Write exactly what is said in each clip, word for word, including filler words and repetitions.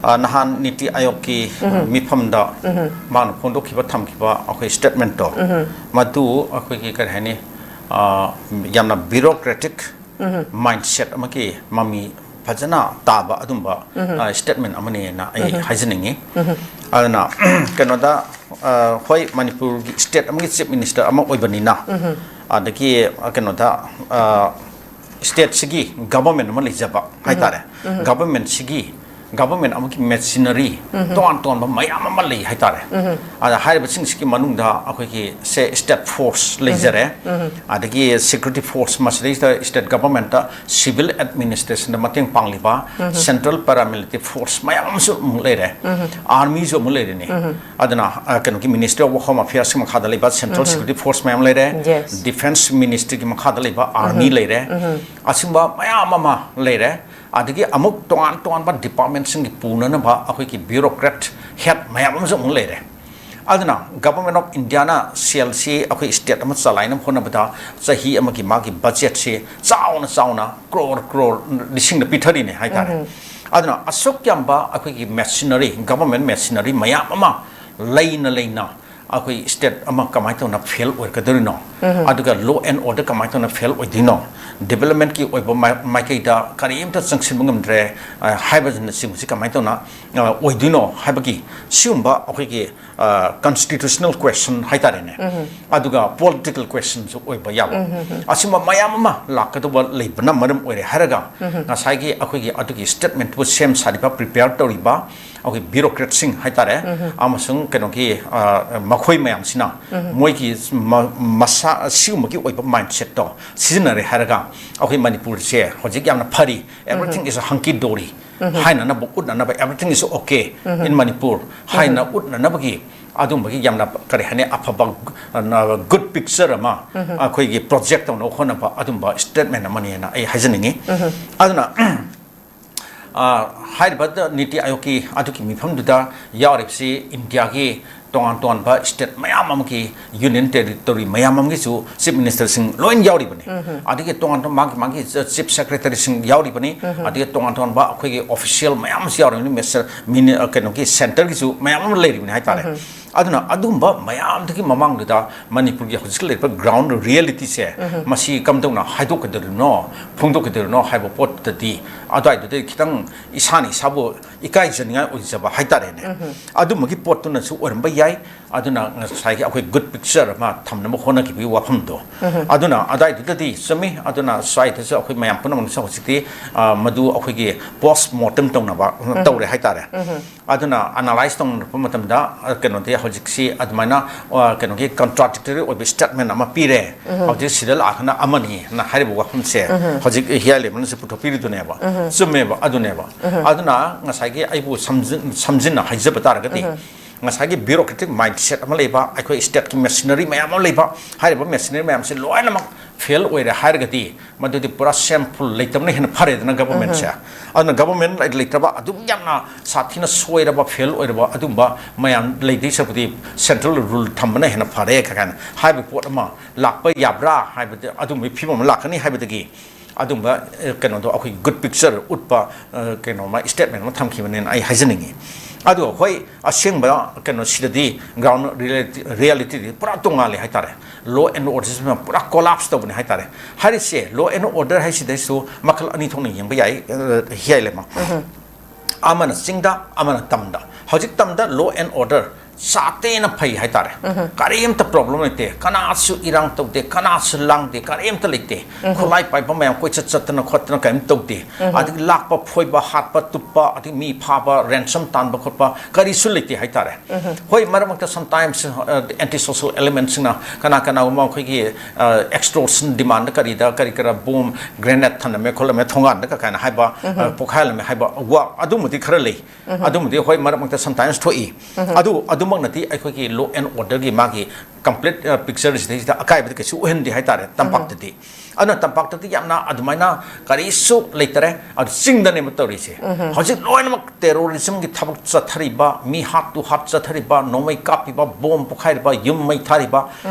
ꯑ, ꯅꯍꯥꯟ ꯅꯤꯇꯤ ꯑꯥꯌꯣꯒꯀꯤ ꯃꯤꯐꯝꯗ ꯃꯥꯅ ꯐꯣꯡꯗꯣꯛꯈꯤꯕ, ꯊꯝꯈꯤꯕ ꯑꯩꯈꯣꯏ statement ꯇꯣ, ꯃꯗꯨ ꯑꯩꯈꯣꯏꯒꯤ, ꯀꯔꯤ ꯍꯥꯏꯅꯤ, ꯑ, ꯌꯥꯝꯅ bureaucratic mindset ꯑꯃꯒꯤ ꯃꯃꯤ ꯐꯖꯅ ꯇꯥꯕ ꯑꯗꯨꯝꯕ, ꯑ, statement ꯑꯃꯅꯦꯅ ꯑꯩ ꯍꯥꯏꯖꯅꯤꯡꯉꯤ꯫ ꯑꯗꯨꯅ, ꯀꯩꯅꯣꯗ, ꯑ, ꯍꯣꯏ, ꯃꯅꯤꯄꯨꯔꯒꯤ state ꯑꯃꯒꯤ chief minister ꯑꯃ ꯑꯣꯏꯕꯅꯤꯅ, ꯑꯗꯒꯤ, ꯑ, ꯀꯩꯅꯣꯗ, ꯑ, state ꯁꯤꯒꯤ government ꯑꯃ ꯂꯩꯖꯕ ꯍꯥꯏꯇꯥꯔꯦ꯫ Government ꯁꯤꯒꯤ, government ꯑꯃꯒꯤ machinery ꯇꯣꯉꯥꯟ ꯇꯣꯉꯥꯟꯕ ꯃꯌꯥꯝ ꯑꯃ ꯂꯩ ꯍꯥꯏꯇꯥꯔꯦ꯫ ꯑꯗ ꯍꯥꯏꯔꯤꯕꯁꯤꯡꯁꯤꯒꯤ ꯃꯅꯨꯡꯗ ꯑꯩꯈꯣꯏꯒꯤ, say, state force ꯂꯩꯖꯔꯦ, ꯑꯗꯒꯤ security force, ꯃꯁꯤꯗꯩꯁꯤꯗ state government ꯇ civil administration ꯗ ꯃꯇꯦꯡ ꯄꯥꯡꯂꯤꯕ central paramilitary force ꯃꯌꯥꯝ ꯑꯃꯁꯨ ꯑꯃꯨꯛ ꯂꯩꯔꯦ, army ꯁꯨ ꯑꯃꯨꯛ ꯂꯩꯔꯦꯅꯦ꯫ ꯑꯗꯨꯅ, ꯑ, ꯀꯩꯅꯣꯒꯤ Ministry of Home Affairs ꯀꯤ ꯃꯈꯥꯗ ꯂꯩꯕ central security force ꯃꯌꯥꯝ ꯂꯩꯔꯦ, Yes. Defence Ministry ꯒꯤ ꯃꯈꯥꯗ ꯂꯩꯕ army ꯂꯩꯔꯦ, ꯑꯁꯤꯒꯨꯝꯕ ꯃꯌꯥꯝ ꯑꯃ ꯂꯩꯔꯦ꯫ ꯑꯗꯒꯤ ꯑꯃꯨꯛ ꯇꯣꯉꯥꯟ ꯇꯣꯉꯥꯟꯕ department ꯁꯤꯡꯒꯤ ꯄꯨꯅꯅꯕ ꯑꯩꯈꯣꯏꯒꯤ bureaucrat head ꯃꯌꯥꯝ ꯑꯃꯁꯨ ꯑꯃꯨꯛ ꯂꯩꯔꯦ꯫ ꯑꯗꯨꯅ Government of India ꯅ ꯁꯦꯜꯁꯤ ꯑꯩꯈꯣꯏ state ꯑꯃ ꯆꯂꯥꯏꯅꯕ ꯍꯣꯠꯅꯕꯗ ꯆꯍꯤ ꯑꯃꯒꯤ ꯃꯥꯒꯤ budget ꯁꯤ ꯆꯥꯎꯅ ꯆꯥꯎꯅ crore crore ꯂꯤꯁꯤꯡꯗ ꯄꯤꯊꯔꯤꯅꯦ ꯍꯥꯏꯇꯥꯔꯦ꯫ ꯑꯗꯨꯅ ꯑꯁꯨꯛ ꯌꯥꯝꯕ ꯑꯩꯈꯣꯏꯒꯤ machinery, government machinery ꯃꯌꯥꯝ ꯑꯃ ꯂꯩꯅ ꯂꯩꯅ ꯑꯩꯈꯣꯏ state ꯑꯃ ꯀꯃꯥꯏꯅ ꯇꯧꯅ fail ꯑꯣꯏꯔꯛꯀꯗꯣꯔꯤꯅꯣ? ꯑꯗꯨꯒ law and order ꯀꯃꯥꯏꯅ ꯇꯧꯅ fail ꯑꯣꯏꯗꯣꯏꯅꯣ? Development ꯀꯤ ꯑꯣꯏꯕ ꯃꯥꯏ-, ꯃꯥꯏꯀꯩꯗ ꯀꯔꯤꯝꯇ ꯆꯪꯁꯤꯟꯕ ꯉꯝꯗ꯭ꯔꯦ, ꯑ, ꯍꯥꯏꯕꯅꯆꯤꯡꯕꯁꯤ ꯀꯃꯥꯏꯅ ꯇꯧꯅ, ꯑ, ꯑꯣꯏꯗꯣꯏꯅꯣ ꯍꯥꯏꯕꯒꯤ ꯁꯤꯒꯨꯝꯕ ꯑꯩꯈꯣꯏꯒꯤ, ꯑ, constitutional question ꯍꯥꯏꯇꯥꯔꯦꯅꯦ꯫ ꯑꯗꯨꯒ political question ꯁꯨ ꯑꯣꯏꯕ ꯌꯥꯕ꯫ ꯑꯁꯤꯒꯨꯝꯕ ꯃꯌꯥꯝ ꯑꯃ ꯂꯥꯛꯀꯗꯧꯕ ꯂꯩꯕꯅ ꯃꯔꯝ ꯑꯣꯏꯔꯦ ꯍꯥꯏꯔꯒ, ꯉꯁꯥꯏꯒꯤ ꯑꯩꯈꯣꯏꯒꯤ ꯑꯗꯨꯒꯤ statement ꯇꯨ ꯁꯦꯝ ꯁꯥꯔꯤꯕ, prepare ꯇꯧꯔꯤꯕ ꯑꯩꯈꯣꯏ bureaucrat ꯁꯤꯡ ꯍꯥꯏꯇꯥꯔꯦ, ꯑꯃꯁꯨꯡ ꯀꯩꯅꯣꯒꯤ, ꯑ, ꯃꯈꯣꯏ ꯃꯌꯥꯝꯁꯤꯅ ꯃꯣꯏꯒꯤ ꯃ-, ꯃꯁꯥ ꯑꯁꯤꯒꯨꯝꯕꯒꯤ ꯑꯣꯏꯕ mindset ꯇꯣ ꯁꯤꯖꯤꯟꯅꯔꯦ ꯍꯥꯏꯔꯒ ꯑꯩꯈꯣꯏ ꯃꯅꯤꯄꯨꯔꯁꯦ ꯍꯧꯖꯤꯛ ꯌꯥꯝꯅ ꯐꯔꯤ, everything is hunky dory ꯍꯥꯏꯅꯅꯕ ꯎꯠꯅꯅꯕ, everything is okay in Manipur ꯍꯥꯏꯅ ꯎꯠꯅꯅꯕꯒꯤ ꯑꯗꯨꯝꯕꯒꯤ ꯌꯥꯝꯅ, ꯀꯔꯤ ꯍꯥꯏꯅꯤ, ꯑꯐꯕ, ꯑ, good picture ꯑꯃ ꯑꯩꯈꯣꯏꯒꯤ project ꯇꯧꯅꯕ ꯍꯣꯠꯅꯕ ꯑꯗꯨꯝꯕ statement ꯑꯃꯅꯦꯅ ꯑꯩ ꯍꯥꯏꯖꯅꯤꯡꯉꯤ꯫ ꯑꯗꯨꯅ, ꯑ, ꯍꯥꯏꯔꯤꯕ ꯅꯤꯇꯤ ꯑꯥꯌꯣꯒꯀꯤ ꯑꯗꯨꯒꯤ ꯃꯤꯐꯝꯗꯨꯗ ꯌꯥꯎꯔꯤꯕꯁꯤ ꯏꯟꯗꯤꯌꯥꯒꯤ ꯇꯣꯉꯥꯟ ꯇꯣꯉꯥꯟꯕ state ꯃꯌꯥꯝ ꯑꯃꯒꯤ union territory ꯃꯌꯥꯝ ꯑꯃꯒꯤꯁꯨ chief ministerꯁꯤꯡ ꯂꯣꯏ ꯌꯥꯎꯔꯤꯕꯅꯤ꯫ ꯑꯗꯒꯤ ꯇꯣꯉꯥꯟ ꯇꯣꯉꯥꯟ ꯃꯥꯒꯤ ꯃꯥꯒꯤ chief secretaryꯁꯤꯡ ꯌꯥꯎꯔꯤꯕꯅꯤ꯫ ꯑꯗꯒꯤ ꯇꯣꯉꯥꯟ ꯇꯣꯉꯥꯟꯕ ꯑꯩꯈꯣꯏꯒꯤ official ꯃꯌꯥꯝ ꯑꯃꯁꯨ ꯌꯥꯎꯔꯤꯕꯅꯤ꯫ Minister, ꯃꯤꯅꯤ-, ꯑ, ꯀꯩꯅꯣꯒꯤ centreꯒꯤꯁꯨ ꯃꯌꯥꯝ ꯑꯃ ꯂꯩꯔꯤꯕꯅꯤ ꯍꯥꯏꯇꯥꯔꯦ꯫ ꯑꯗꯨꯅ ꯑꯗꯨꯝꯕ ꯃꯌꯥꯝꯗꯨꯒꯤ ꯃꯃꯥꯡꯗꯨꯗ ꯃꯅꯤꯄꯨꯔꯒꯤ ꯍꯧꯖꯤꯛ ꯂꯩꯔꯤꯕ ground realityꯁꯦ ꯃꯁꯤ ꯀꯝꯗꯧꯅ ꯍꯥꯏꯗꯣꯛꯀꯗꯧꯔꯤꯕꯅꯣ, ꯐꯣꯡꯗꯣꯛꯀꯗꯧꯔꯤꯕꯅꯣ ꯍꯥꯏꯕ ꯄꯣꯠꯇꯨꯗꯗꯤ ꯑꯗꯨꯋꯥꯏꯗꯨꯗ ꯈꯤꯇꯪ ꯏꯁꯥꯅ ꯏꯁꯥꯕꯨ ꯏꯀꯥꯏꯖꯅꯤꯡꯉꯥꯏ ꯑꯣꯏꯖꯕ ꯍꯥꯏꯇꯥꯔꯦꯅꯦ꯫ ꯑꯗꯨꯝꯕꯒꯤ ꯄꯣꯠꯇꯨꯅꯁꯨ ꯑꯣꯏꯔꯝꯕ ꯌꯥꯏ꯫ ꯑꯗꯨꯅ ꯉꯁꯥꯏꯒꯤ ꯑꯩꯈꯣꯏ good picture ꯑꯃ ꯊꯝꯅꯕ ꯍꯣꯠꯅꯈꯤꯕꯒꯤ ꯋꯥꯐꯝꯗꯣ, ꯑꯗꯨꯅ ꯑꯗꯥꯏꯗꯨꯗꯗꯤ ꯆꯨꯝꯃꯤ꯫ ꯑꯗꯨꯅ ꯁ꯭ꯋꯥꯏꯗꯁꯨ ꯑꯩꯈꯣꯏ ꯃꯌꯥꯝ ꯄꯨꯝꯅꯃꯛꯅꯁꯨ ꯍꯧꯖꯤꯛꯇꯤ, ꯑ, ꯃꯗꯨ ꯑꯩꯈꯣꯏꯒꯤ post mortem ꯇꯧꯅꯕ ꯇꯧꯔꯦ ꯍꯥꯏꯇꯥꯔꯦ꯫ ꯑꯗꯨꯅ analyse ꯇꯧꯅꯔꯛꯄ ꯃꯇꯝꯗ, ꯑ, ꯀꯩꯅꯣꯗꯤ ꯍꯧꯖꯤꯛꯁꯤ ꯑꯗꯨꯃꯥꯏꯅ, ꯑ, ꯀꯩꯅꯣꯒꯤ contradictory ꯑꯣꯏꯕ statement ꯑꯃ ꯄꯤꯔꯦ꯫ ꯍꯧꯖꯤꯛ ꯁꯤꯗ ꯂꯥꯛꯑꯒꯅ ꯑꯃꯅꯤꯅ ꯍꯥꯏꯔꯤꯕ ꯋꯥꯐꯝꯁꯦ ꯍꯧꯖꯤꯛ ꯍꯤꯌꯥꯏ ꯂꯩꯃꯅꯁꯨ ꯄꯨꯊꯣꯛꯄꯤꯔꯤꯗꯨꯅꯦꯕ꯫ ꯆꯨꯝꯃꯦꯕ, ꯑꯗꯨꯅꯦꯕ꯫ ꯑꯗꯨꯅ ꯉꯁꯥꯏꯒꯤ ꯑꯩꯕꯨ ꯁꯝꯖꯤꯟ-, ꯁꯝꯖꯤꯟꯅ ꯍꯥꯏꯖꯕ ꯇꯥꯔꯒꯗꯤ, ꯉꯁꯥꯏꯒꯤ bureaucratic mindset ꯑꯃ ꯂꯩꯕ, ꯑꯩꯈꯣꯏ stateꯀꯤ machinery ꯃꯌꯥꯝ ꯑꯃ ꯂꯩꯕ, ꯍꯥꯏꯔꯤꯕ machinery ꯃꯌꯥꯝꯁꯦ ꯂꯣꯏꯅꯃꯛ fail ꯑꯣꯏꯔꯦ ꯍꯥꯏꯔꯒꯗꯤ, ꯃꯗꯨꯗꯤ ꯄꯨꯔꯥ shameful, ꯂꯩꯇꯕꯅ ꯍꯦꯟꯅ ꯐꯔꯦꯗꯅ governmentꯁꯦ꯫ ꯑꯗꯨꯅ government ꯂꯩ-, ꯂꯩꯇ꯭ꯔꯕ, ꯑꯗꯨꯛ ꯌꯥꯝꯅ ꯁꯥꯊꯤꯅ ꯁꯣꯏꯔꯕ, fail ꯑꯣꯏꯔꯕ ꯑꯗꯨꯒꯨꯝꯕ ꯃꯌꯥꯝ ꯂꯩꯗꯣꯏ ꯁꯔꯨꯛꯄꯨꯗꯤ central rule ꯊꯝꯕꯅ ꯍꯦꯟꯅ ꯐꯔꯦ ꯀꯥꯏꯅ ꯍꯥꯏꯕ ꯄꯣꯠ ꯑꯃ ꯂꯥꯛꯄ ꯌꯥꯕ꯭ꯔꯥ ꯍꯥꯏꯕꯗꯤ, ꯑꯗꯨꯝꯕꯒꯤ ꯐꯤꯕꯝ ꯑꯃ ꯂꯥꯛꯀꯅꯤ ꯍꯥꯏꯕꯗꯒꯤ ꯑꯗꯨꯝꯕ, ꯑ, ꯀꯩꯅꯣꯗꯣ ꯑꯩꯈꯣꯏ good picture ꯎꯠꯄ, ꯑ, ꯀꯩꯅꯣꯃ statement ꯑꯃ ꯊꯝꯈꯤꯕꯅꯦꯅ ꯑꯩ ꯍꯥꯏꯖꯅꯤꯡꯉꯤ꯫ ꯑꯗꯨꯒ ꯍꯣꯏ, ꯑꯁꯦꯡꯕ ꯀꯩꯅꯣ ꯁꯤꯗꯗꯤ ground reality, realityꯗꯤ ꯄꯨꯔꯥ ꯇꯣꯉꯥꯜꯂꯦ ꯍꯥꯏꯇꯥꯔꯦ꯫ Law and orderꯁꯤꯃ ꯄꯨꯔꯥ collapse ꯇꯧꯕꯅꯦ ꯍꯥꯏꯇꯥꯔꯦ꯫ ꯍꯥꯏꯔꯤꯁꯦ law and order ꯍꯥꯏꯁꯤꯗꯩꯁꯨ ꯃꯈꯜ ꯑꯅꯤ ꯊꯣꯛꯅ ꯌꯦꯡꯕ ꯌꯥꯏ, ꯑ, ꯍꯤꯌꯥꯏ ꯂꯩꯃ꯫ ꯑꯃꯅ ꯆꯤꯡꯗ, ꯑꯃꯅ ꯇꯝꯗ꯫ ꯍꯧꯖꯤꯛ ꯇꯝꯗ law and order ꯆꯥꯇꯦꯅ ꯐꯩ ꯍꯥꯏꯇꯥꯔꯦ꯫ ꯀꯔꯤꯝꯇ problem ꯂꯩꯇꯦ, ꯀꯅꯥꯁꯨ ꯏꯔꯥꯡ ꯇꯧꯗꯦ, ꯀꯅꯥꯁꯨ ꯂꯥꯡꯗꯦ, ꯀꯔꯤꯝꯇ ꯂꯩꯇꯦ꯫ ꯈꯨꯠꯂꯥꯏ ꯄꯥꯏꯕ ꯃꯌꯥꯝ ꯀꯣꯏꯆꯠ ꯆꯠꯇꯅ ꯈꯣꯠꯇꯅ ꯀꯔꯤꯝ ꯇꯧꯗꯦ꯫ ꯑꯗꯒꯤ ꯂꯥꯛꯄ, ꯐꯣꯏꯕ, ꯍꯥꯠꯄ, ꯇꯨꯞꯄ, ꯑꯗꯒꯤ ꯃꯤ ꯐꯥꯕ, ransom ꯇꯥꯟꯕ ꯈꯣꯠꯄ ꯀꯔꯤꯁꯨ ꯂꯩꯇꯦ ꯍꯥꯏꯇꯥꯔꯦ꯫ ꯍꯣꯏ, ꯃꯔꯛ ꯃꯔꯛꯇ sometimes, ꯑ, anti social elementꯁꯤꯡꯅ ꯀꯅꯥ ꯀꯅꯥꯒꯨꯝꯕ ꯑꯩꯈꯣꯏꯒꯤ, ꯑ, extortion demandꯗ ꯀꯔꯤꯗ ꯀꯔꯤ ꯀꯔꯥ bomb, grenade ꯊꯅꯝꯃꯦ ꯈꯣꯠꯂꯝꯃꯦ ꯊꯣꯡꯒꯥꯟꯗ ꯀ ꯀꯥꯏꯅ ꯍꯥꯏꯕ, ꯑ, ꯄꯣꯛꯈꯥꯏꯍꯜꯂꯝꯃꯦ ꯍꯥꯏꯕ ꯋꯥ ꯑꯗꯨꯝꯕꯗꯤ ꯈꯔ ꯂꯩ꯫ ꯑꯗꯨꯝꯕꯗꯤ ꯍꯣꯏ, ꯃꯔꯛ ꯃꯔꯛꯇ sometimes ꯊꯣꯛꯏ꯫ ꯑꯗꯨ ꯑꯗꯨꯃꯛꯅꯗꯤ ꯑꯩꯈꯣꯏꯒꯤ law and orderꯒꯤ ꯃꯥꯒꯤ complete, ꯑ, picture ꯁꯤꯗꯩꯁꯤꯗ ꯑꯀꯥꯏꯕꯗꯤ ꯀꯩꯁꯨ ꯑꯣꯏꯍꯟꯗꯦ ꯍꯥꯏꯇꯥꯔꯦ ꯇꯝꯄꯥꯛꯇꯗꯤ꯫ ꯑꯗꯨꯅ ꯇꯝꯄꯥꯛꯇꯗꯤ ꯌꯥꯝꯅ ꯑꯗꯨꯃꯥꯏꯅ ꯀꯔꯤꯁꯨ ꯂꯩꯇꯔꯦ, ꯑꯗꯨ ꯆꯤꯡꯗꯅꯦꯕ ꯇꯧꯔꯤꯁꯦ꯫ ꯍꯧꯖꯤꯛ ꯂꯣꯏꯅꯃꯛ terrorismꯒꯤ ꯊꯕꯛ ꯆꯠꯊꯔꯤꯕ, ꯃꯤ ꯍꯥꯠꯇꯨ ꯍꯥꯠ ꯆꯠꯊꯔꯤꯕ, ꯅꯣꯡꯃꯩ ꯀꯥꯞꯄꯤꯕ, ꯕꯣꯝ ꯄꯣꯈꯥꯏꯔꯤꯕ, ꯌꯨꯝ ꯃꯩ ꯊꯥꯔꯤꯕ,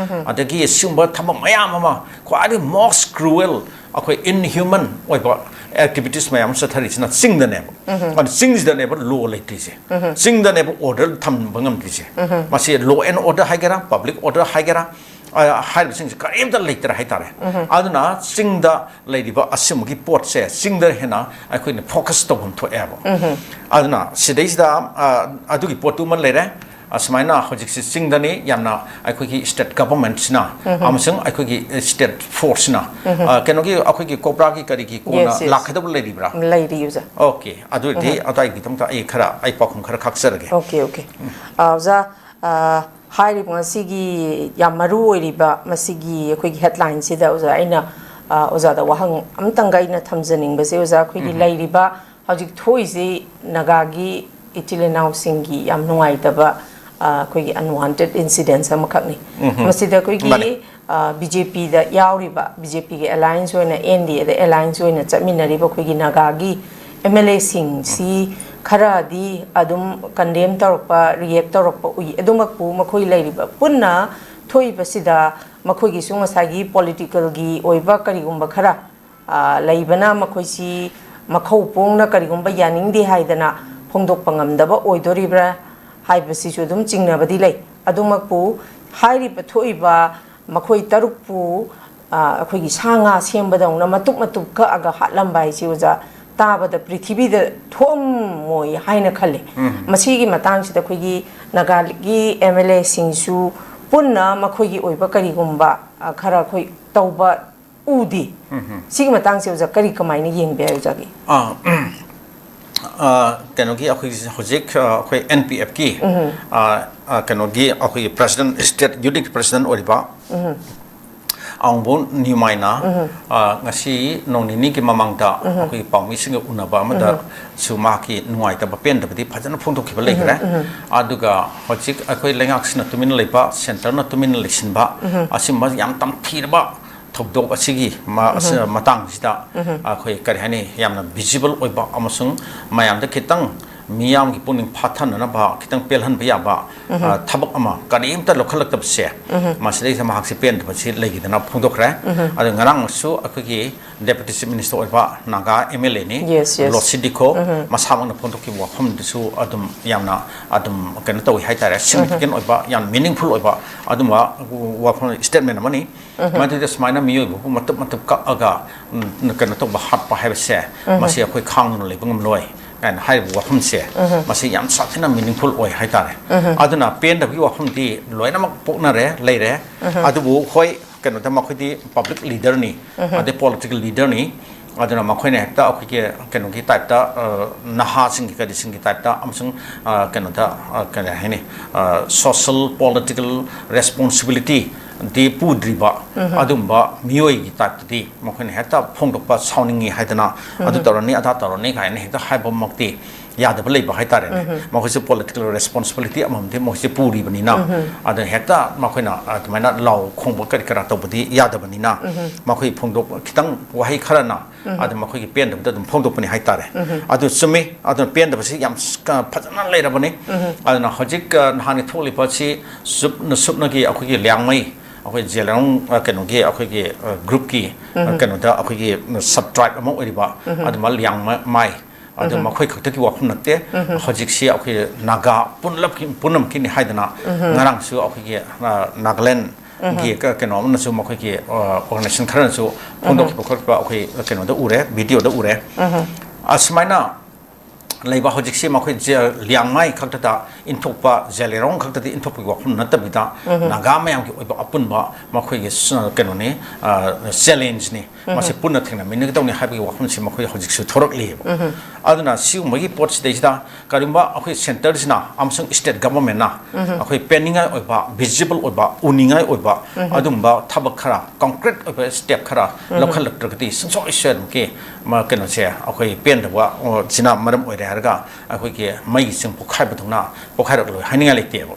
ꯑꯗꯒꯤ ꯁꯤꯒꯨꯝꯕ ꯊꯕꯛ ꯃꯌꯥꯝ ꯑꯃ, ꯈ꯭ꯋꯥꯏꯗꯒꯤ most cruel, ꯑꯩꯈꯣꯏ inhuman ꯑꯣꯏꯕ activities ꯃꯌꯥꯝ ꯑꯃ ꯆꯠꯊꯔꯤꯁꯤꯅ ꯆꯤꯡꯗꯅꯦꯕ꯫ ꯑꯗꯨꯅ ꯆꯤꯡꯁꯤꯗꯅꯦꯕ law ꯂꯩꯇ꯭ꯔꯤꯁꯦ, ꯆꯤꯡꯗꯅꯦꯕ order ꯊꯝꯕ ꯉꯝꯗ꯭ꯔꯤꯁꯦ꯫ ꯃꯁꯤ law and order ꯍꯥꯏꯒꯦꯔꯥ, public order ꯍꯥꯏꯒꯦꯔꯥ, ꯑ, ꯍꯥꯏꯔꯤꯕꯁꯤꯡꯁꯦ ꯀꯔꯤꯝꯇ ꯂꯩꯇ꯭ꯔꯦ ꯍꯥꯏꯇꯥꯔꯦ꯫ ꯑꯗꯨꯅ ꯆꯤꯡꯗ ꯂꯩꯔꯤꯕ ꯑꯁꯤꯒꯨꯝꯕꯒꯤ ꯄꯣꯠꯁꯦ ꯆꯤꯡꯗ ꯍꯦꯟꯅ ꯑꯩꯈꯣꯏꯅ focus ꯇꯧꯐꯝ ꯊꯣꯛꯑꯦꯕ꯫ ꯑꯗꯨꯅ ꯁꯤꯗꯩꯁꯤꯗ, ꯑ, ꯑꯗꯨꯒꯤ ꯄꯣꯠꯇꯨꯃ ꯂꯩꯔꯦ꯫ ꯑꯁꯨꯃꯥꯏꯅ ꯍꯧꯖꯤꯛꯁꯤ ꯆꯤꯡꯗꯅꯤ ꯌꯥꯝꯅ ꯑꯩꯈꯣꯏꯒꯤ state governmentꯁꯤꯅ ꯑꯃꯁꯨꯡ ꯑꯩꯈꯣꯏꯒꯤ state forceꯅ, ꯑ, ꯀꯩꯅꯣꯒꯤ ꯑꯩꯈꯣꯏꯒꯤ COBRAꯒꯤ ꯀꯔꯤꯒꯤ ꯀꯣꯟꯅ Yes, yes. ꯂꯥꯛꯀꯗꯕ ꯂꯩꯔꯤꯕ꯭ꯔꯥ? ꯂꯩꯔꯤ, ꯑꯣꯖꯥ꯫ Okay, ꯑꯗꯨ ꯑꯣꯏꯔꯗꯤ ꯑꯗꯥꯏꯒꯤꯗꯃꯛꯇ ꯑꯩ ꯈꯔ, ꯑꯩ ꯄꯥꯎꯈꯨꯝ ꯈꯔ ꯈꯥꯛꯆꯔꯒꯦ꯫ Okay, okay. ꯑ, ꯑꯣꯖꯥ, ꯑ, ꯍꯥꯏꯔꯤꯕ ꯉꯁꯤꯒꯤ ꯌꯥꯝ ꯃꯔꯨ ꯑꯣꯏꯔꯤꯕ ꯃꯁꯤꯒꯤ ꯑꯩꯈꯣꯏꯒꯤ headlineꯁꯤꯗ, ꯑꯣꯖꯥ, ꯑꯩꯅ, ꯑ, ꯑꯣꯖꯥꯗ ꯋꯥꯍꯪ ꯑꯃꯇꯪꯒ ꯑꯩꯅ ꯊꯝꯖꯅꯤꯡꯕꯁꯦ, ꯑꯣꯖꯥ, ꯑꯩꯈꯣꯏꯒꯤ ꯂꯩꯔꯤꯕ ꯍꯧꯖꯤꯛ ꯊꯣꯛꯏꯁꯤ ꯅꯥꯒꯥꯒꯤ ꯏꯆꯤꯜ ꯏꯅꯥꯎꯁꯤꯡꯒꯤ ꯌꯥꯝ ꯅꯨꯡꯉꯥꯏꯇꯕ, ꯑ, ꯑꯩꯈꯣꯏꯒꯤ unwanted incidents ꯑꯃꯈꯛꯅꯤ꯫ ꯃꯁꯤꯗ ꯑꯩꯈꯣꯏꯒꯤ, ꯃꯥꯅꯦ꯫ ꯑ, BJPꯗ ꯌꯥꯎꯔꯤꯕ, BJPꯒꯤ alliance ꯑꯣꯏꯅ, NDAꯗ alliance ꯑꯣꯏꯅ ꯆꯠꯃꯤꯟꯅꯔꯤꯕ ꯑꯩꯈꯣꯏꯒꯤ ꯅꯥꯒꯥꯒꯤ MLAꯁꯤꯡꯁꯤ ꯈꯔꯗꯤ ꯑꯗꯨꯝ condemn ꯇꯧꯔꯛꯄ, react ꯇꯧꯔꯛꯄ ꯎꯏ꯫ ꯑꯗꯨꯃꯛꯄꯨ ꯃꯈꯣꯏ ꯂꯩꯔꯤꯕ ꯄꯨꯟꯅ ꯊꯣꯛꯏꯕꯁꯤꯗ ꯃꯈꯣꯏꯒꯤꯁꯨ ꯉꯁꯥꯏꯒꯤ politicalꯒꯤ ꯑꯣꯏꯕ ꯀꯔꯤꯒꯨꯝꯕ ꯈꯔ, ꯑ, ꯂꯩꯕꯅ ꯃꯈꯣꯏꯁꯤ ꯃꯈꯧ ꯄꯣꯡꯅ ꯀꯔꯤꯒꯨꯝꯕ ꯌꯥꯅꯤꯡꯗꯦ ꯍꯥꯏꯗꯅ ꯐꯣꯡꯗꯣꯛꯄ ꯉꯝꯗꯕ ꯑꯣꯏꯗꯣꯔꯤꯕ꯭ꯔꯥ ꯍꯥꯏꯕꯁꯤꯁꯨ ꯑꯗꯨꯝ ꯆꯤꯡꯅꯕꯗꯤ ꯂꯩ꯫ ꯑꯗꯨꯃꯛꯄꯨ ꯍꯥꯏꯔꯤꯕ ꯊꯣꯛꯏꯕ ꯃꯈꯣꯏ ꯇꯔꯨꯛꯄꯨ, ꯑ, ꯑꯩꯈꯣꯏꯒꯤ ꯁꯥ ꯉꯥ ꯁꯦꯝꯕꯗꯧꯅ ꯃꯇꯨꯞ ꯃꯇꯨꯞ ꯀꯛꯑꯒ ꯍꯥꯠꯂꯝꯕ ꯍꯥꯏꯁꯤ, ꯑꯣꯖꯥ, ꯇꯥꯕꯗ ꯄ꯭ꯔꯤꯊꯤꯕꯤꯗ ꯊꯣꯛꯑꯝꯃꯣꯏ ꯍꯥꯏꯅ ꯈꯜꯂꯤ꯫ ꯃꯁꯤꯒꯤ ꯃꯇꯥꯡꯁꯤꯗ ꯑꯩꯈꯣꯏꯒꯤ ꯅꯥꯒꯥꯒꯤ MLAꯁꯤꯡꯁꯨ ꯄꯨꯟꯅ ꯃꯈꯣꯏꯒꯤ ꯑꯣꯏꯕ ꯀꯔꯤꯒꯨꯝꯕ, ꯑ, ꯈꯔ ꯑꯩꯈꯣꯏ ꯇꯧꯕ ꯎꯗꯦ꯫ ꯁꯤꯒꯤ ꯃꯇꯥꯡꯁꯦ ꯑꯣꯖꯥ ꯀꯔꯤ ꯀꯃꯥꯏꯅ ꯌꯦꯡꯕ ꯌꯥꯏ ꯑꯣꯖꯥꯒꯤ? ꯑꯥ, ꯑꯥ, ꯀꯩꯅꯣꯒꯤ ꯑꯩꯈꯣꯏꯒꯤ ꯍꯧꯖꯤꯛ, ꯑꯥ, ꯑꯩꯈꯣꯏ NPFꯀꯤ, ꯑꯥ, ꯑꯥ, ꯀꯩꯅꯣꯒꯤ ꯑꯩꯈꯣꯏꯒꯤ president, state unit president ꯑꯣꯏꯔꯤꯕ ꯑꯥꯎꯡꯕꯣ ꯅꯤꯎꯃꯥꯏꯅ, ꯑꯥ, ꯉꯁꯤ ꯅꯣꯡ ꯅꯤꯅꯤꯒꯤ ꯃꯃꯥꯡꯗ ꯑꯩꯈꯣꯏꯒꯤ ꯄꯥꯎꯃꯤꯁꯤꯡꯒ ꯎꯅꯕ ꯑꯃꯗ ꯁꯨ ꯃꯍꯥꯛꯀꯤ ꯅꯨꯡꯉꯥꯏꯇꯕ ꯄꯦꯟꯗꯕꯗꯤ ꯐꯖꯅ ꯐꯣꯡꯗꯣꯛꯈꯤꯕ ꯂꯩꯈ꯭ꯔꯦ꯫ ꯑꯗꯨꯒ ꯍꯧꯖꯤꯛ ꯑꯩꯈꯣꯏ ꯂꯩꯉꯥꯛꯁꯤꯅ ꯇꯨꯃꯤꯟꯅ ꯂꯩꯕ, centreꯅ ꯇꯨꯃꯤꯟꯅ ꯂꯩꯁꯤꯟꯕ, ꯑꯁꯤꯒꯨꯝꯕ ꯌꯥꯝ ꯇꯝꯊꯤꯔꯕ ꯊꯧꯗꯣꯛ ꯑꯁꯤꯒꯤ ꯃ-, ꯑꯁ-, ꯃꯇꯥꯡꯁꯤꯗ ꯑꯩꯈꯣꯏ ꯀꯔꯤ ꯍꯥꯏꯅꯤ, ꯌꯥꯝꯅ ꯚꯤꯖꯤꯕꯜ ꯑꯣꯏꯕ ꯑꯃꯁꯨꯡ ꯃꯌꯥꯝꯗ ꯈꯤꯇꯪ, ꯃꯤꯌꯥꯝꯒꯤ ꯄꯨꯛꯅꯤꯡ ꯐꯥꯊꯅꯅꯕ, ꯈꯤꯇꯪ ꯄꯦꯜꯍꯟꯕ ꯌꯥꯕ, ꯑ, ꯊꯕꯛ ꯑꯃ ꯀꯔꯤꯝꯇ ꯂꯧꯈꯠꯂꯛꯇꯕꯁꯦ, ꯃꯁꯤꯗꯩꯁꯤꯗ ꯃꯍꯥꯛꯁꯦ ꯄꯦꯟꯗꯕꯁꯤ ꯂꯩꯈꯤꯗꯅ ꯐꯣꯡꯗꯣꯛꯈ꯭ꯔꯦ꯫ ꯑꯗꯣ ꯉꯔꯥꯡꯁꯨ ꯑꯩꯈꯣꯏꯒꯤ Deputy Chief Minister ꯑꯣꯏꯕ ꯅꯥꯒꯥ M L A ꯅꯤ, Yes, yes. ꯂꯣꯁꯤ ꯗꯤꯈꯣ, ꯃꯁꯥꯃꯛꯅ ꯐꯣꯡꯗꯣꯛꯈꯤꯕ ꯋꯥꯐꯝꯗꯨꯁꯨ ꯑꯗꯨꯝ ꯌꯥꯝꯅ ꯑꯗꯨꯝ ꯀꯩꯅꯣ ꯇꯧꯏ ꯍꯥꯏꯇꯥꯔꯦ, significant ꯑꯣꯏꯕ, ꯌꯥꯝ meaningful ꯑꯣꯏꯕ ꯑꯗꯨꯝꯕ ꯋꯥꯐꯝ, statement ꯑꯃꯅꯤ꯫ ꯃꯗꯨꯗ ꯁꯨꯃꯥꯏꯅ ꯃꯤꯑꯣꯏꯕꯕꯨ ꯃꯇꯨꯞ ꯃꯇꯨꯞ ꯀꯛꯑꯒ, ꯎꯝ, ꯀꯩꯅꯣ ꯇꯧꯕ, ꯍꯥꯠꯄ ꯍꯥꯏꯕꯁꯦ, ꯃꯁꯤ ꯑꯩꯈꯣꯏ ꯈꯥꯡꯗꯨꯅ ꯂꯩꯕ ꯉꯝꯂꯣꯏ ꯀꯥꯏꯅ ꯍꯥꯏꯔꯤꯕ ꯋꯥꯐꯝꯁꯦ, ꯃꯁꯤ ꯌꯥꯝ ꯁꯥꯊꯤꯅ meaningful ꯑꯣꯏ ꯍꯥꯏꯇꯥꯔꯦ꯫ ꯑꯗꯨꯅ ꯄꯦꯟꯗꯕꯒꯤ ꯋꯥꯐꯝꯗꯤ ꯂꯣꯏꯅꯃꯛ ꯄꯣꯛꯅꯔꯦ, ꯂꯩꯔꯦ꯫ ꯑꯗꯨꯕꯨ ꯍꯣꯏ, ꯀꯩꯅꯣꯗ ꯃꯈꯣꯏꯗꯤ public leader ꯅꯤ, ꯑꯗꯩ political leader ꯅꯤ꯫ ꯑꯗꯨꯅ ꯃꯈꯣꯏꯅ ꯍꯦꯛꯇ ꯑꯩꯈꯣꯏꯒꯤ ꯀꯩꯅꯣꯒꯤ type ꯇ, ꯑ, ꯅꯍꯥꯁꯤꯡꯒꯤ ꯀꯔꯤꯁꯤꯡꯒꯤ type ꯇ ꯑꯃꯁꯨꯡ, ꯑ, ꯀꯩꯅꯣꯗ, ꯑ, ꯀꯔꯤ ꯍꯥꯏꯅꯤ, ꯑ, social political responsibility ꯗꯤ ꯄꯨꯗ꯭ꯔꯤꯕ ꯑꯗꯨꯝꯕ ꯃꯤꯑꯣꯏꯒꯤ type ꯇꯗꯤ ꯃꯈꯣꯏꯅ ꯍꯦꯛꯇ ꯐꯣꯡꯗꯣꯛꯄ, ꯁꯥꯎꯅꯤꯡꯉꯤ ꯍꯥꯏꯗꯅ, "ꯑꯗꯨ ꯇꯧꯔꯅꯤ, ꯑꯗꯥ ꯇꯧꯔꯅꯤ" ꯀꯥꯏꯅ ꯍꯦꯛꯇ ꯍꯥꯏꯕꯃꯛꯇꯤ ꯌꯥꯗꯕ ꯂꯩꯕ ꯍꯥꯏꯇꯥꯔꯦꯅꯦ꯫ ꯃꯈꯣꯏꯁꯨ political responsibility ꯑꯃꯃꯝꯗꯤ ꯃꯈꯣꯏꯁꯦ ꯄꯨꯔꯤꯕꯅꯤꯅ, ꯑꯗꯨꯅ ꯍꯦꯛꯇ ꯃꯈꯣꯏꯅ ꯑꯗꯨꯃꯥꯏꯅ ꯂꯥꯎ ꯈꯣꯡꯕ ꯀꯔꯤ ꯀꯔꯥ ꯇꯧꯕꯗꯤ ꯌꯥꯗꯕꯅꯤꯅ, ꯃꯈꯣꯏ ꯐꯣꯡꯗꯣꯛ-, ꯈꯤꯇꯪ ꯋꯥꯍꯩ ꯈꯔꯅ ꯑꯗꯨ ꯃꯈꯣꯏꯒꯤ ꯄꯦꯟꯗꯕꯗ ꯑꯗꯨꯝ ꯐꯣꯡꯗꯣꯛꯄꯅꯤ ꯍꯥꯏꯇꯥꯔꯦ꯫ ꯑꯗꯨ ꯆꯨꯝꯃꯤ꯫ ꯑꯗꯨꯅ ꯄꯦꯟꯗꯕꯁꯤ ꯌꯥꯝ ꯁ-, ꯀ-, ꯐꯖꯅ ꯂꯩꯔꯕꯅꯤ꯫ ꯑꯗꯨꯅ ꯍꯧꯖꯤꯛ, ꯑ, ꯅꯍꯥꯟꯒꯤ ꯊꯣꯛꯂꯤꯕꯁꯤ ꯁꯨꯞꯅ, ꯁꯨꯞꯅꯒꯤ ꯑꯩꯈꯣꯏꯒꯤ ꯂꯤꯌꯥꯡꯃꯩ, ꯑꯩꯈꯣꯏ ꯖꯦꯂꯤꯌꯥꯡ, ꯑ, ꯀꯩꯅꯣꯒꯤ ꯑꯩꯈꯣꯏꯒꯤ, ꯑ, group ꯀꯤ, ꯑ, ꯀꯩꯅꯣꯗ ꯑꯩꯈꯣꯏꯒꯤ, ꯎꯝ, sub tribe ꯑꯃ ꯑꯣꯏꯔꯤꯕ ꯑꯗꯨꯝꯕ ꯂꯤꯌꯥꯡꯃꯩ, ꯑꯗꯨ ꯃꯈꯣꯏ ꯈꯛꯇꯒꯤ ꯋꯥꯐꯝ ꯅꯠꯇꯦ꯫ ꯍꯧꯖꯤꯛꯁꯤ ꯑꯩꯈꯣꯏ ꯅꯥꯒꯥ ꯄꯨꯝꯅꯃꯛꯀꯤ, ꯄꯨꯝꯅꯃꯛꯀꯤꯅꯤ ꯍꯥꯏꯗꯅ ꯉꯔꯥꯡꯁꯨ ꯑꯩꯈꯣꯏꯒꯤ, ꯑ, ꯅꯥꯒꯥꯂꯦꯟ ꯒꯤ ꯀ-, ꯀꯩꯅꯣ ꯑꯃꯅꯁꯨ, ꯃꯈꯣꯏꯒꯤ, ꯑ, organization ꯈꯔꯅꯁꯨ ꯐꯣꯡꯗꯣꯛꯈꯤꯕ ꯈꯣꯠꯄ ꯑꯩꯈꯣꯏ ꯀꯩꯅꯣꯗ ꯎꯔꯦ, video ꯗ ꯎꯔꯦ꯫ ꯑꯁꯨꯃꯥꯏꯅ ꯂꯩꯕ ꯍꯧꯖꯤꯛꯁꯤ ꯃꯈꯣꯏ ꯖꯦ-, ꯂꯤꯌꯥꯡꯃꯥꯏ ꯈꯛꯇꯗ ꯏꯟꯊꯣꯛꯄ, ꯖꯦꯂꯤꯌꯥꯡꯔꯣꯡ ꯈꯛꯇꯗꯤ ꯏꯟꯊꯣꯛꯄꯒꯤ ꯋꯥꯐꯝ ꯅꯠꯇꯕꯤꯗ, ꯅꯥꯒꯥ ꯃꯌꯥꯝꯒꯤ ꯑꯣꯏꯕ ꯑꯄꯨꯟꯕ ꯃꯈꯣꯏꯒꯤ ꯁ-, ꯀꯩꯅꯣꯅꯤ, ꯑ, challenge ꯅꯤ꯫ ꯃꯁꯤ ꯄꯨꯟꯅ ꯊꯦꯡꯅꯃꯤꯟꯅꯒꯗꯧꯅꯤ ꯍꯥꯏꯕꯒꯤ ꯋꯥꯐꯝꯁꯤ ꯃꯈꯣꯏ ꯍꯧꯖꯤꯛꯁꯨ ꯊꯣꯔꯛꯂꯤꯑꯕ꯫ ꯑꯗꯨꯅ ꯁꯤꯒꯨꯝꯕꯒꯤ ꯄꯣꯠꯁꯤꯗꯩꯁꯤꯗ ꯀꯔꯤꯒꯨꯝꯕ ꯑꯩꯈꯣꯏ centre ꯁꯤꯅ ꯑꯃꯁꯨꯡ state government ꯅ ꯑꯩꯈꯣꯏ ꯄꯦꯟꯅꯤꯡꯉꯥꯏ ꯑꯣꯏꯕ, visible ꯑꯣꯏꯕ, ꯎꯅꯤꯡꯉꯥꯏ ꯑꯣꯏꯕ ꯑꯗꯨꯝꯕ ꯊꯕꯛ ꯈꯔ, concrete ꯑꯣꯏꯕ step ꯈꯔ ꯂꯧꯈꯠꯂꯛꯇ꯭ꯔꯒꯗꯤ ꯁꯨꯡꯁꯣꯏ ꯁꯣꯏꯗꯅꯃꯛꯀꯤ ꯃ-, ꯀꯩꯅꯣꯁꯦ ꯑꯩꯈꯣꯏ ꯄꯦꯟꯗꯕ, ꯑꯣ, ꯁꯤꯅ ꯃꯔꯝ ꯑꯣꯏꯔꯦ꯫ ꯍꯥꯏꯔꯒ ꯑꯩꯈꯣꯏꯒꯤ ꯃꯩꯒꯤ ꯆꯤꯡ ꯄꯣꯛꯈꯥꯏꯕꯗꯧꯅ ꯄꯣꯛꯈꯥꯏꯔꯛꯂꯣꯏ ꯍꯥꯏꯅꯤꯡꯉꯥꯏ ꯂꯩꯇꯦꯕ꯫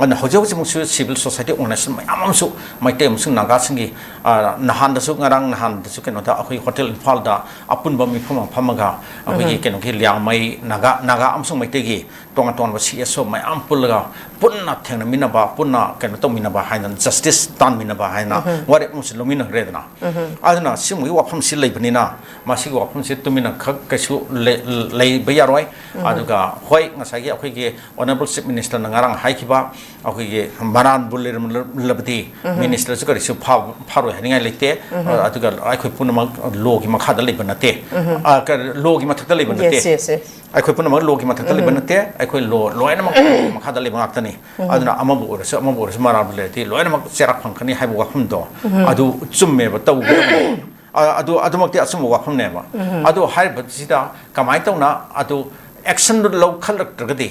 ꯑꯗꯨꯅ ꯍꯧꯖꯤꯛ ꯍꯧꯖꯤꯛꯃꯛꯁꯨ civil society organization ꯃꯌꯥꯝ ꯑꯃꯁꯨ ꯃꯩꯇꯩ ꯑꯃꯁꯨꯡ ꯅꯥꯒꯥꯁꯤꯡꯒꯤ, ꯑ, ꯅꯍꯥꯟꯗꯁꯨ, ꯉꯔꯥꯡ ꯅꯍꯥꯟꯗꯁꯨ ꯀꯩꯅꯣꯗ ꯑꯩꯈꯣꯏ ꯍꯣꯇꯦꯜ ꯏꯝꯐꯥꯜꯗ ꯑꯄꯨꯟꯕ ꯃꯤꯐꯝ ꯑꯃ ꯐꯝꯃꯒ ꯑꯩꯈꯣꯏꯒꯤ ꯀꯩꯅꯣꯒꯤ ꯂꯤꯌꯥꯡꯃꯩ ꯅꯥꯒꯥ, ꯅꯥꯒꯥ ꯑꯃꯁꯨꯡ ꯃꯩꯇꯩꯒꯤ ꯇꯣꯉꯥꯟ ꯇꯣꯉꯥꯟꯕ C S O ꯃꯌꯥꯝ ꯄꯨꯜꯂꯒ ꯄꯨꯟꯅ ꯊꯦꯡꯅꯃꯤꯟꯅꯕ, ꯄꯨꯟꯅ ꯀꯩꯅꯣ ꯇꯧꯃꯤꯟꯅꯕ ꯍꯥꯏꯅ, justice ꯇꯥꯟꯃꯤꯟꯅꯕ ꯍꯥꯏꯅ ꯋꯥꯔꯦꯞ ꯑꯃꯁꯨ ꯂꯧꯃꯤꯟꯅꯈ꯭ꯔꯦꯗꯅ꯫ ꯑꯗꯨꯅ ꯁꯤꯒꯨꯝꯕꯒꯤ ꯋꯥꯐꯝꯁꯤ ꯂꯩꯕꯅꯤꯅ ꯃꯁꯤꯒꯤ ꯋꯥꯐꯝꯁꯤ ꯇꯨꯃꯤꯟꯅ ꯈꯛ ꯀꯩꯁꯨ ꯂꯩ-, ꯂꯩꯕ ꯌꯥꯔꯣꯏ꯫ ꯑꯗꯨꯒ ꯍꯣꯏ, ꯉꯁꯥꯏꯒꯤ ꯑꯩꯈꯣꯏꯒꯤ Honourable Chief Ministerꯅ ꯉꯔꯥꯡ ꯍꯥꯏꯈꯤꯕ, ꯑꯩꯈꯣꯏꯒꯤ ꯃꯔꯥꯟꯕꯨ ꯂꯩꯔꯝꯂꯕꯗꯤ ministerꯁꯨ ꯀꯔꯤꯁꯨ ꯐꯥ-, ꯐꯥꯔꯣꯏ ꯍꯥꯏꯅꯤꯡꯉꯥꯏ ꯂꯩꯇꯦ꯫ ꯑꯗꯨꯒ ꯑꯩꯈꯣꯏ ꯄꯨꯝꯅꯃꯛ lawꯒꯤ ꯃꯈꯥꯗ ꯂꯩꯕ ꯅꯠꯇꯦ꯫ ꯑ, ꯀ-, lawꯒꯤ ꯃꯊꯛꯇ ꯂꯩꯕ ꯅꯠꯇꯦ꯫ Yes, yes, yes. ꯑꯩꯈꯣꯏ ꯄꯨꯝꯅꯃꯛ lawꯒꯤ ꯃꯊꯛꯇ ꯂꯩꯕ ꯅꯠꯇꯦ꯫ ꯑꯩꯈꯣꯏ law ꯂꯣꯏꯅꯃꯛ lawꯒꯤ ꯃꯈꯥꯗ ꯂꯩꯕ ꯉꯥꯛꯇꯅꯤ꯫ ꯑꯗꯨꯅ ꯑꯃꯕꯨ ꯑꯣꯏꯔꯁꯨ, ꯑꯃꯕꯨ ꯑꯣꯏꯔꯁꯨ, ꯃꯔꯥꯜ ꯂꯩꯔꯗꯤ ꯂꯣꯏꯅꯃꯛ ꯆꯩꯔꯥꯛ ꯐꯪꯒꯅꯤ ꯍꯥꯏꯕ ꯋꯥꯐꯝꯗꯣ ꯑꯗꯨ ꯆꯨꯝꯃꯦꯕ, ꯇꯧꯒꯗꯕꯅꯦ꯫ ꯑ-, ꯑꯗꯨ, ꯑꯗꯨꯃꯛꯇꯤ ꯑꯆꯨꯝꯕ ꯋꯥꯐꯝꯅꯦꯕ꯫ ꯑꯗꯨ ꯍꯥꯏꯔꯤꯕꯁꯤꯗ ꯀꯃꯥꯏꯅ ꯇꯧꯅ ꯑꯗꯨ actionꯗꯨ ꯂꯧꯈꯠꯂꯛꯇ꯭ꯔꯒꯗꯤ,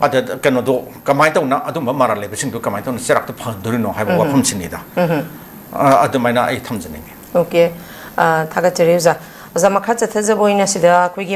ꯑꯗ ꯀꯩꯅꯣꯗꯣ ꯀꯃꯥꯏꯅ ꯇꯧꯅ ꯑꯗꯨꯝꯕ ꯃꯔꯥꯜ ꯂꯩꯕꯁꯤꯡꯗꯣ ꯀꯃꯥꯏꯅ ꯇꯧꯅ ꯆꯩꯔꯥꯛꯇ ꯐꯪꯍꯟꯗꯣꯔꯤꯅꯣ ꯍꯥꯏꯕ ꯋꯥꯐꯝꯁꯤꯅꯤꯗ꯫ ꯑ, ꯑꯗꯨꯃꯥꯏꯅ ꯑꯩ ꯊꯝꯖꯅꯤꯡꯉꯤ꯫ Okay꯫ ꯑ, ꯊꯥꯒꯠꯆꯔꯤ ꯑꯣꯖꯥ꯫ ꯑꯣꯖꯥ, ꯃꯈꯥ ꯆꯠꯊꯖꯕ ꯑꯣꯏꯅ ꯁꯤꯗ ꯑꯩꯈꯣꯏꯒꯤ